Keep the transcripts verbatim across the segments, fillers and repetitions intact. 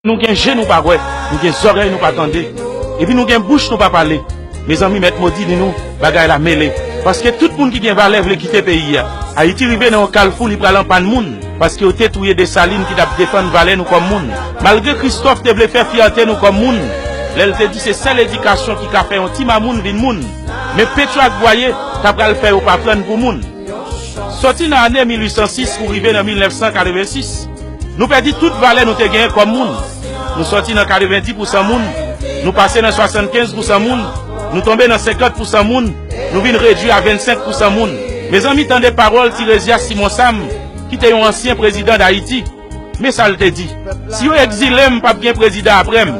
Nou gen je nou pa wè, nou gen zòrèy nou pa tande, epi nou gen bouch nou pa pale. Mezanmi, Mèt Modi di nou, bagay la mele. Paske tout moun ki gen valè vle kite peyi a. Ayiti rive nan yon kalfou, li pral anpàn moun. Paske yo te touye Desalin ki t ap defann valè nou kòm moun. Malgre Kristòf te vle fè fyète nou kòm moun, lè l te di se sèl edikasyon ki ka fè yon ti mamoun vin moun. Men Petro ak Bwaye ta pral fè yo pa pran n pou moun. Soti nan ane mil uit san sis pou rive nan mil nèf san katrevensis, nou pèdi tout valè nou te genyen kòm moun. Nou sòti nan katrevendi pousan moun, nou pase nan swasannkenz pousan moun, nou tonbe nan senkant pousan moun, nou vin redui a vennsenk pousan moun. Mezanmi, tande pawòl Tirezyas Simon Sam, ki te yon ansyen prezidan Dayiti. Men sa l te di: "Si yo egzile m, p ap gen prezidan apre m,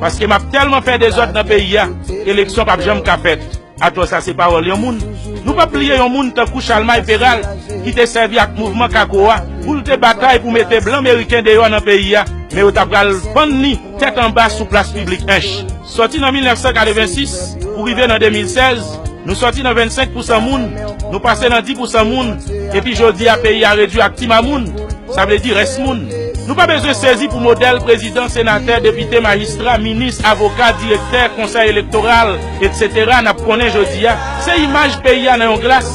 paske m ap tèlman fè dezòd nan peyi a, eleksyon p ap janm ka fèt." Atò, sa se pawòl yon moun. Nou p ap bliye yon moun tankou Chalmay Peral, ki te sèvi ak mouvman Kako a pou l te batay pou mete blan meriken deyò nan peyi a, men yo ta pral pann li tèt anba sou plas piblik Ench. Sòti nan mil nèf san katrevensis pou rive nan de mil sèz, nou sòti nan vennsenk pousan moun, nou pase nan dis pousan moun, epi jodi a peyi a redui ak ti mamoun. Sa vle di rès moun. Nou pa bezwen sezi pou modèl prezidan, senatè, depite, majistra, minis, avoka, direktè, konsèy elektoral, etsetera, n ap konnen jodi a. Se imaj peyi a nan yon glas.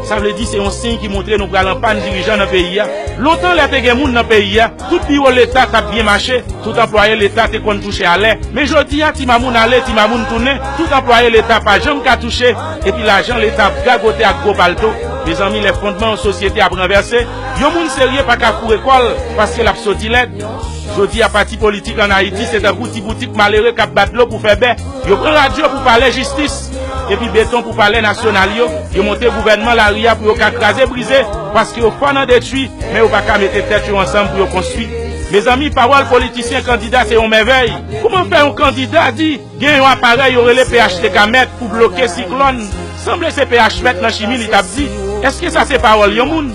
Sa vle di se yon siy ki montre nou pral anpàn dirijan nan peyi a. Lontan, lè te gen moun nan peyi a, tout biwo leta t ap byen mache, tout anplwaye leta te konn touche alè. Men jodi a, ti mamoun ale, ti mamoun tounen, tout anplwaye leta pa janm ka touche, epi lajan leta ap gagote ak gwo palto. Mezanmi, lè fondman yon sosyete ap ranvèse, yon moun serye pa ka foure kò l, paske l ap soti lèd. Jodi a, pati politik ann Ayiti se tankou ti boutik malere k ap bat dlo pou fè bè. Yo pran radyo pou pale jistis, epi beton pou palè nasyonal yo. Yo monte gouvènman lari a pou yo ka kraze brize, paske yo fò nan detwi, men yo pa ka mete tèt yo ansanm pou yo konstwi. Mezanmi, pawòl politisyen kandida se yon mèvèy. Kòman fè yon kandida di gen yon aparèy yo rele P H T K mèt pou bloke siklòn? Sanble se P H mèt nan chimi li t ap di. Èske sa se pawòl yon moun?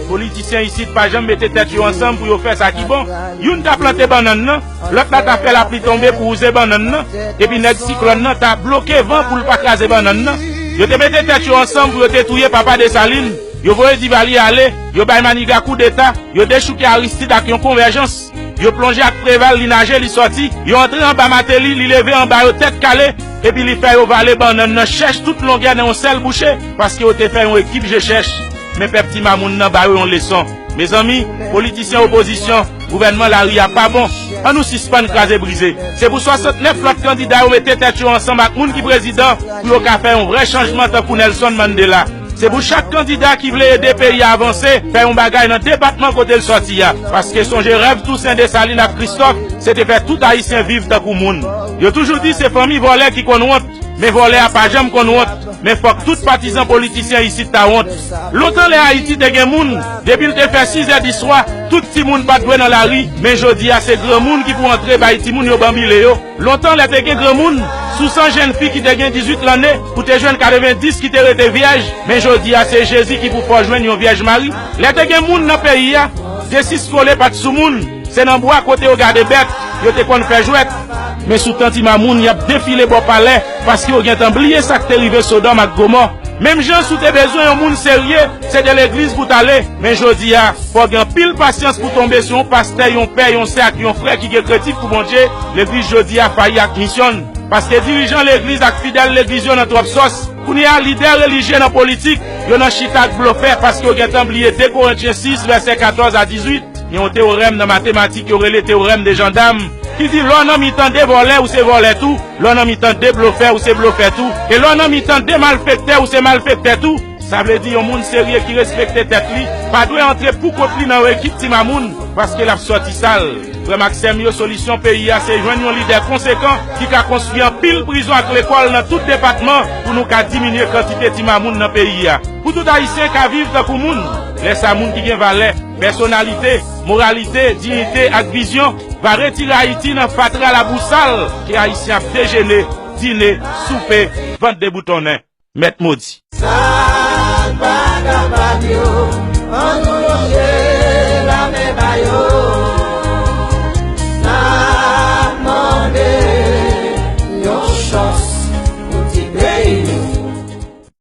Politisyen isit pa janm mete tèt yo ansanm pou yo fè sa ki bon. Youn ta plante bannann nan, lòt la ta fè lapli tonbe pou wouze bannann nan, epi nèg siklòn nan ta bloke van pou l pa kraze bannann nan. Yo te mete tèt yo ansanm pou yo te touye papa Desalin. Yo voye Divalye ale, yo bay Maniga koudeta, yo dechouke Aristid ak yon konvèjans. Yo plonje ak Preval, li naje, li sòti. Yo antre anba Mateli, li leve anba yo tèt kale, epi li fè yo vale bannann nan chèch tout longè nan yon sèl bouche, paske yo te fè yon ekip je chèch. Men pèp ti mamoun nan ba yo yon leson. Mezanmi, politisyen opozisyon, gouvènman lari a pa bon. Ann nou sispann kraze brize. Se pou swasantnèf lòt kandida yo mete tèt yo ansanm ak moun ki prezidan pou yo ka fè yon vrè chanjman tankou Nelson Mandela. Se pou chak kandida ki vle ede peyi a avanse fè yon bagay nan depatman kote l sòti a. Paske sonje rèv Tousen, Desalin ak Kristòf, se te fè tout Ayisyen viv tankou moun. Yo toujou di se fanmi vòlè ki konn wont, men vòlè a pa janm konn wont. Men fòk tout patizan politisyen isit ta wont. Lontan lè Ayiti te gen moun, depi l te fè sizè di swa, tout timoun pa t dwe nan lari, men jodi a se granmoun ki pou antre bay timoun yo banbile yo. Lontan lè te gen granmoun, sou san jèn fi ki te gen dizuit lanne pou te jwenn katrevendis ki te rete vyèj, men jodi a se Jezi ki pou fè w jwenn yon Vyèj Mari. Lè te gen moun nan peyi a, desiskole pa t sou moun, se nan bwa kote yo gade bèt, yo te konn fè jwèt. Men sou tan ti mamoun, y ap defile bò palè, paske yo gentan bliye sa k te rive Sodòm ak Gomò. Menm jan si w te bezwen yon moun serye, se de legliz pou w t ale. Men jodi a, fò w gen anpil pasyans pou w tonbe sou yon pastè, yon pè, yon sè ak yon frè ki gen krentif pou Bondye. Legliz jodi a fayi ak misyon l. Paske dirijan legliz ak fidèl legliz yo nan twòp sòs. Kounye a, lidè relijye nan politik, yo nan chita ak blofè, paske yo gentan bliye de Korentyen sis, vèsè katòz a dizuit. Gen yon teyorèm nan matematik yo rele teyorèm de jandam, ki di lè w nan mitan de vòlè, ou se vòlè tou, lè w nan mitan de blofè, ou se blofè tou, e lè w nan mitan de malfektè, ou se malfektè tou. Sa vle di yon moun serye ki respekte tèt li pa dwe antre pou kont li nan yon ekip ti mamoun, paske l ap sòti sal. Frè m ak sè m yo, solisyon peyi a se jwenn yon lidè konsekan ki ka konstwi anpil prizon ak lekòl nan tout depatman pou nou ka diminye kantite ti mamoun nan peyi a. Pou tout Ayisyen ka viv tankou moun, lè sa moun ki gen valè, pèsonalite, moralite, diyite ak vizyon va retire Ayiti nan fatra labou sal ke Ayisyen ap dejene, dine, soupe, vant deboutonnen. Mèt Modi.